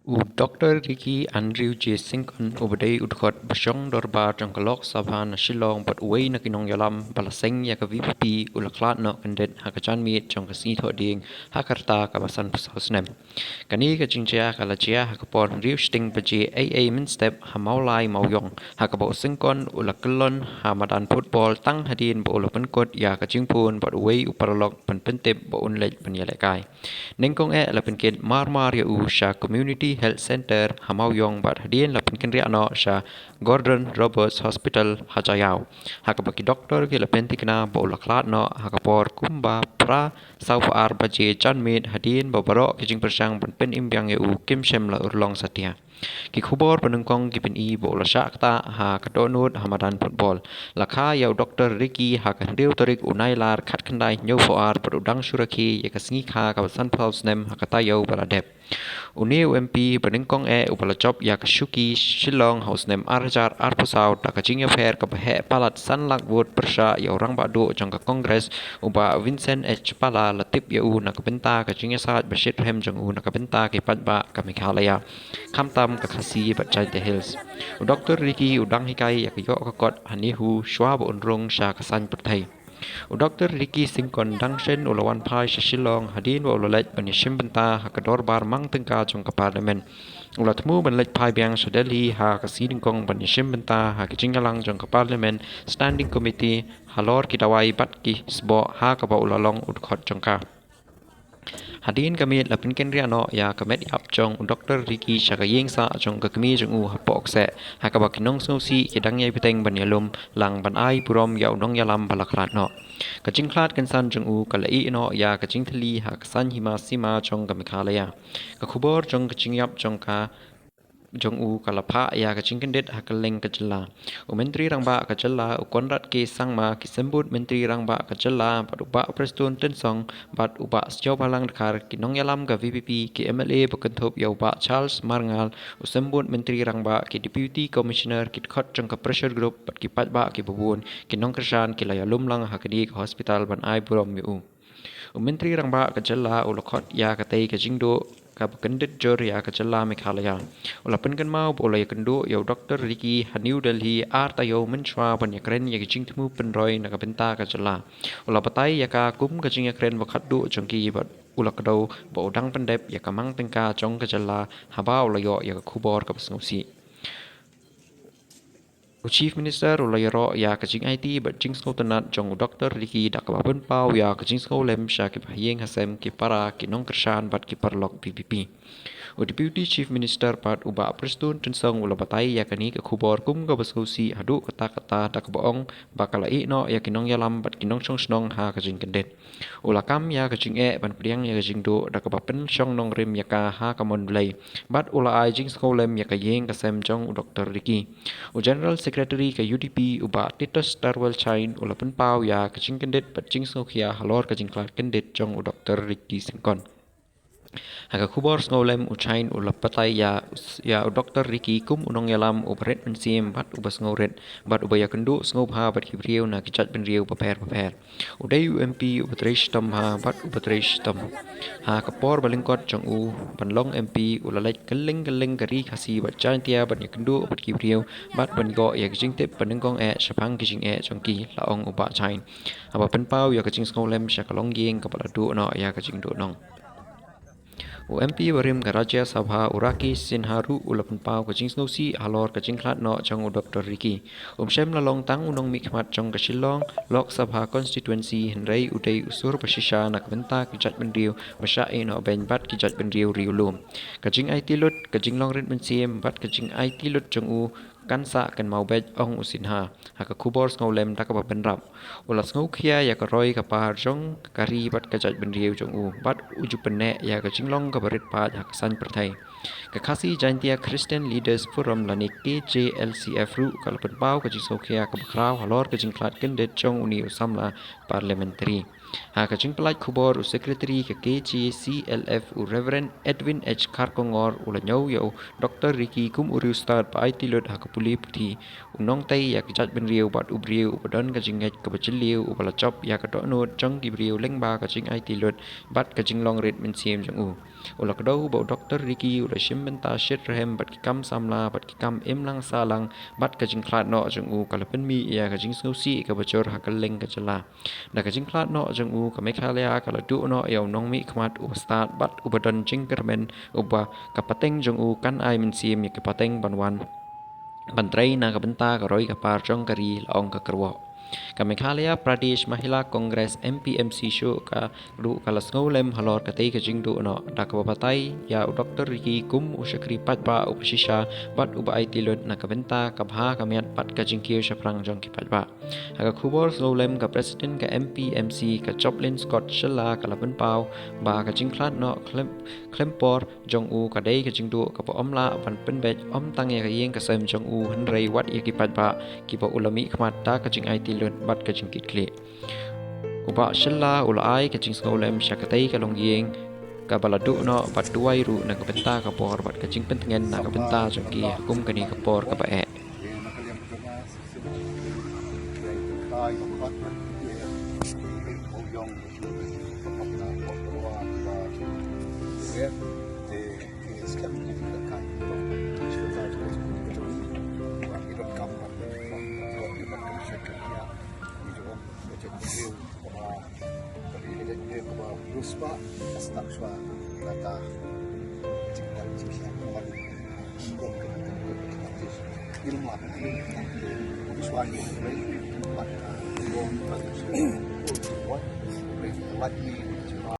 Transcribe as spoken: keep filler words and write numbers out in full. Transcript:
U Doktor Ricky Andrew J Syngkon, uba dei u dkhot ba shong dorbar jong ka Lok Sabha na Shillong bad uwei na ki nongïalam ba la seng ïa ka V P P, u la khlad noh kyndit ha ka janmiet jong ka Sngi Thohdieng ha ka rta kaba sanphew saw snem. Kane ka jingjia ka la jia ha ka por hynriew shiteng baje ei ei mynstep ha Mawlai Mawiong, ha kaba u Syngkon u la kyllon ha madan football tang hadien ba u la pynkut ïa ka jingphone bad uwei u paralok ban pyntip ba un leit ban ïalehkai. Nyngkong eh la pynkit mar mar ïa u sha Community Health Centre ha Mawiong bad hadien la pynkynriah noh sha Gordon Roberts Hospital ha Jaïaw, ha kaba ki doktor ki la pynthikna ba u la khlad noh ha ka por kumba phra sawphew ar baje janmiet, hadien ba baroh ki jingpyrshang ban pynim biang ïa u kim shym la urlong satia. Ki khubor ba nyngkong ki pyni ba u la shah ktah ha ka dohnud ha madan football. La kha ïa u Doktor Ricky ha ka hynriew tarik u Nailar khatkhyndai hynñiewphew ar bad u dang shu rakhe ïa ka sngi kha kaba sanphew snem ha ka taïew ba la dep. Une u M P ba nyngkong eh uba la jop ïa ka shuki Shillong ha u snem ar hajar arphew saw da ka jingïapher kaba heh palat san lak vote pyrshah ïa u rangbah duh jong ka Congress, u Bah Vincent H Pala, la tip ïa u na ka bynta ka jingïasaid ba shitrhem jong u na ka bynta ki paidbah ka Meghalaya, khamtam ka Khasi bad Jaintia Hills. U Doktor Ricky u dang hikai ïa ka ïoh ka kot ha NEHU shuwa ba un rung sha ka saiñ pyrthei. U Doktor Ricky Syngkon dang shen u la wan phai sha Shillong hadien ba u la leit ban ïashim bynta ha ka dorbar mang tyngka jong ka Parliament. U la thmu ban leit phai biang sha Delhi ha ka sngi nyngkong ban ïashim bynta ha ka jingïalang jong ka Parliament Standing Committee halor ki dawai bad ki sboh, ha kaba u la long u dkhot jong ka. Hadien ka miet la pynkynriah noh ïa ka met ïap jong u Doktor Ricky sha ka ïing sah jong ka kmie jong u ha Pohkseh, ha kaba ki nongsngewsih ki dang ïai bteng ban ïalum lang ban ai burom ïa u nongïalam ba la khlad noh. Ka jingkhlad kynsan jong u ka la ïeh noh ïa ka jingthylli ha ka saiñ hima sima jong ka Meghalaya. Ka khubor jong ka jingïap jong ka jong u ka la phah ïa ka jingkyndit ha kylleng ka jylla. U Myntri Rangbah ka jylla u Conrad K Sangma, ki symbud Myntri Rangbah ka jylla bad u Bah Prestone Tynsong bad u Bah Sniawbhalang Dkhar, ki nongïalam ka V P P, ki M L A ba kynthup ïa u Bah Charles Marngar, u symbud Myntri Rangbah, ki Deputy Commissioner, ki dkhot jong ka pressure group bad ki paidbah kiba bun, ki nongkyrshan ki la ïalum lang ha kane ka hospital ban ai burom ïa u. U Myntri Rangbah ka jylla u la khot ïa katei ka jingduh kaba kyndit jur ïa ka jylla Meghalaya. U la pynkynmaw ba u la ïakynduh ïa u Doktor Ricky ha New Delhi ar taïew mynshuwa ban ïakren ïa ka jingthmu pynroi na ka bynta ka jylla. U la batai ïa ka kum ka jingïakren ba khatduh jong ki bad u la kdew ba u dang pyndep ïa ka mang tyngka jong ka jylla haba u la ïoh ïa ka khubor kaba sngewsih. U Chief Minister u la ïaroh ïa ka jingaiti bad jingsngewtynnat jong u Doktor Ricky da kaba pynpaw ïa ka jingsngewlem sha ki bahaïing hasem, ki para, ki nongkyrshan bad ki paralok V P P. U Deputy Chief Minister pat u Bah Prestone Tynsong u la batai ïa kane ka khubor kum kaba sngewsih haduh katta katta da kaba ong ba ka la ïeh noh ïa ki nongïalam bad ki nongshong shnong ha ka jingkyndit. U la kam ïa ka jingeh ban pdiang ïa ka jingduh da kaba pynshong nongrim ïa ka ha ka mon Blei. Bad u la ai jingsngewlem ïa ka ïing ka sem jong u Doktor Ricky. U General Secretary ka U D P u Bah Titus Tarwal Chyne u la pynpaw ïa ka jingkyndit bad jingsngewkhia halor ka jingkhlad kyndit jong u Doktor Ricky Syngkon. Ha ka khubor sngewlem u Chyne u la batai ïa, ïa u Doktor Ricky kum u nongïalam uba rit mynsiem bad uba sngewrit bad uba ïakynduh sngewbha bad ki briew na ki jaitbynriew bapher bapher. U dei u M P uba trei shitom bha bad uba trei shitom. Ha ka por ba lyngkot jong u ban long M P u la leit kylleng kylleng ka ri Khasi bad Jaintia ban ïakynduh bad ki briew bad ban ïoh ïa ka jingtip ba nyngkong eh shaphang ki jingeh jong ki, la ong u Bah Chyne. Haba pynpaw ïa ka jingsngewlem sha ka longïing kaba la duh noh ïa ka jingduhnong. U M P barim ka Rajya Sabha u Rakesh Sinha ruh u la pynpaw ka jingsngewsih halor ka jingkhlad noh jong u Doktor Ricky. Um shym la long tang u nongmihkhmat jong ka Shillong Lok Sabha Constituency hynrei u dei u sur ba shisha na ka bynta ki jaitbynriew ba shah ïeh noh beiñ bad ki jaitbynriew riewlum. Ka jingaiti lut, ka jinglong rit mynsiem bad ka jingaiti lut jong u kan sah kynmaw beit, ong u Sinha ha ka khubor sngewlem da kaba bynrap. U la sngewkhia ïa ka roi ka par jong ka ri bad ka jaitbynriew jong u bad u ju pynneh ïa ka jinglong kaba rit paid ha ka saiñ pyrthei. Ka Khasi Jaintia Christian Leaders Forum lane K J L C F ruh ka la pynpaw ka jingsngewkhia kaba khraw halor ka jingkhlad kyndit jong une u samla parliamentary. Ha ka jingpyllait khubor u Secretary ka K J C L F u Reverend Edwin H Kharkongor u la ñiew ïa u Doctor Ricky kum u riewstad ba aiti lut ha ka pule puthi. U nongtei ïa ka jaitbynriew bad u briew uba don ka jingngeit kaba jylliew uba la jop ïa ka dohnud jong ki briew lyngba ka jingaiti lut bad ka jinglong rit mynsiem jong u. U la kdew ba u Doctor Ricky u la shim bynta shitrhem bad ki kam samla bad ki kam imlang sahlang bad ka jingkhlad noh jong u ka la pynmih ïa ka jingsngewsih kaba jur ha kylleng ka jylla. Da ka jingkhlad noh jong u ka Meghalaya ka la duh noh ïa u nongmihkhmat uba stad bad uba don jingkyrmen uba ka pateng jong u kan ai mynsiem ïa ka pateng ban wan ban trei na ka bynta ka roi ka par jong ka ri, la ong ka kyrwoh. Ka Meghalaya Pradesh Mahila Congress M P M C shuh ka ruh ka la sngewlem halor katei ka jingduh noh da kaba batai ïa u Doctor Ricky kum u shakri paidbah uba shisha bad uba aiti lut na ka bynta ka bha ka miat bad ka jingkiew shaphrang jong ki paidbah. Ha ka khubor sngewlem ka President ka M P M C ka Joplin Scott Shylla ka la pynpaw ba ka jingkhlad noh khlem, khlem por jong u ka dei ka jingduh kaba ym lah ban pynbeit ym tang ïa ka ïing ka sem jong u hynrei wat ïa ki paidbah kiba u la mihkhmat da ka jingaiti lut bad ka jingkitkhlieh. U Bah Shylla u la ai ka jingsngewlem sha katei ka longïing kaba la duh noh bad duwai ruh na ka bynta ka bor bad ka jingpyntngen na ka bynta jong ki ha kum kane ka por kaba eh.